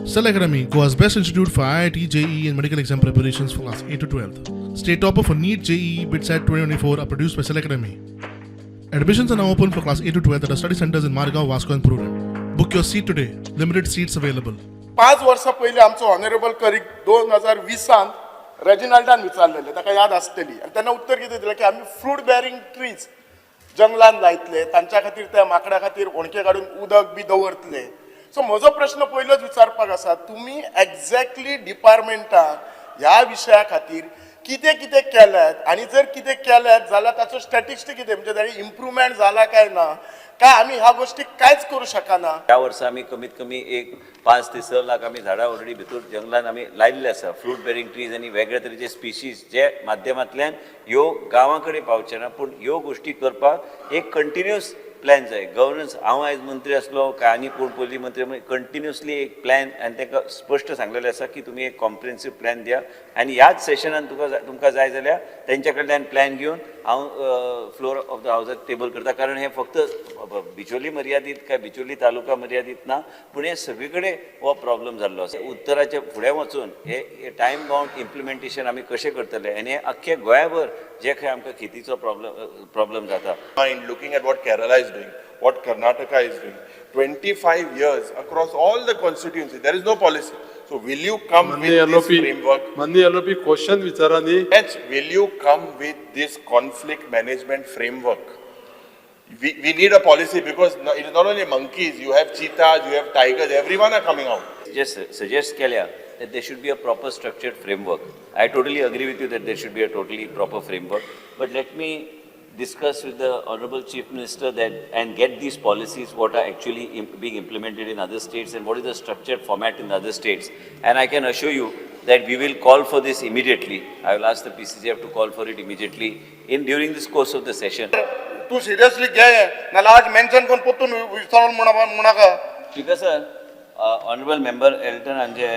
Cell Academy, Goa's best institute for IIT, JEE, and medical exam preparations for class 8 to 12. State topper for NEET, JEE, BITSAT 2024 are produced by Cell Academy. Admissions are now open for class 8 to 12 at our study centers in Margao, Vasco, and Purulem. Book your seat today. Limited seats available. 5 वर्सां पयलीं आमचो honourable करीक 2020सान रेजिनाल्डान विचारलेलें, ताका याद आसतली. आनी तेन्ना उत्तर कितें दिलें की आमी फ्रूट बेरींग ट्रीज जंगलान लायतले, तांच्या खातीर त्या माकडां खातीर होणके काडून उदक बी दवरतले. सो म्हजो प्रश्न पयलोच विचारपाक आसा, तुमी एग्जॅक्टली डिपार्टमेंटान ह्या विशया खातीर कितें कितें केल्यात आनी जर कितें केल्यात जाल्यार ताचो स्टॅटिस्टीक कितें, म्हणजे ताणी इम्प्रुवमेंट जाला काय ना, काय आमी ह्या गोश्टी कांयच करूं शकना? ह्या वर्सा आमी कमीत कमी एक 5 ते 6 लाख आमी झाडां ऑलरेडी भितर जंगलान आमी लायिल्ले आसा, फ्रूट बेरींग ट्रीज आनी वेगळे तरेचे स्पिशीज, जे माध्यमांतल्यान ह्यो गांवां कडेन पावचे ना. पूण ह्यो गोश्टी करपाक एक कंटिन्युअस प्लॅन जाय, गवर्नन्स. हांव आयज मंत्री आसलो काय आनी कोण पयलीं मंत्री, कंटिन्युअसली एक प्लॅन. आनी ताका स्पश्ट सांगलेलें आसा की तुमी एक कॉम्प्रिहेन्सीव प्लॅन दिया आनी ह्याच सेशनान तुका तुमकां जाय जाल्यार तेंच्या कडल्यान प्लॅन घेवन हांव फ्लोर ऑफ the हावजाक टेबल करता. कारण हें फक्त बिचोली मर्यादीत काय बिचोली तालुका मर्यादीत ना, पूण हे सगळे कडेन हो प्रॉब्लम जाल्लो आसा. उत्तराच्या फुडें वचून हे टायम बाउंड इम्प्लिमेंटेशन आमी कशें करतले आनी हे अख्खे गोंयाभर जे खंय आमकां खेतीचो प्रॉब्लम जाता. Mind looking at what Kerala is doing, what Karnataka is doing. 25 years across all the constituencies, there is no policy. So will you come with माननीय this LOP framework? माननीय एलओपी, क्वेश्चन विचारा न्ही. Yes, will you come with this conflict management framework? We need a policy because it is not only monkeys, you have cheetahs, you have tigers, everyone are coming out. J suggest केल्या that there should be a proper structured framework. I totally agree with you that there should be a totally proper framework. But let me discuss with the Honorable Chief Minister that and get these policies, what are actually being implemented in other states and what is the structured format in the other states. And I can assure you that we will call for this immediately. I will ask the PCCF to call for it immediately in during this course of the session. तूं seriously घे, नाल्यार आज mention करून परतून विचारून म्हणा नाका. Speaker sir, honourable member एल्टनान जे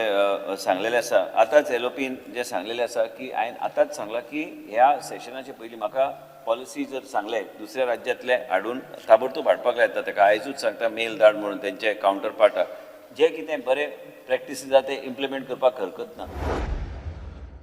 सांगलेलें आसा, आतांच एलओपीन जे सांगलेलें आसा की हांवें आतांच सांगलां की ह्या सेशनाचे पयलीं म्हाका पॉलिसी जर सांगले दुसऱ्या राज्यांतले हाडून ताबडतोब हाडपाक लायता. ताका आयजूच सांगता, मेल धाड म्हणून तेंचे कावंटर पार्टाक. जे कितें बरे प्रॅक्टिसीस आसा ते इम्प्लिमेंट करपाक हरकत ना.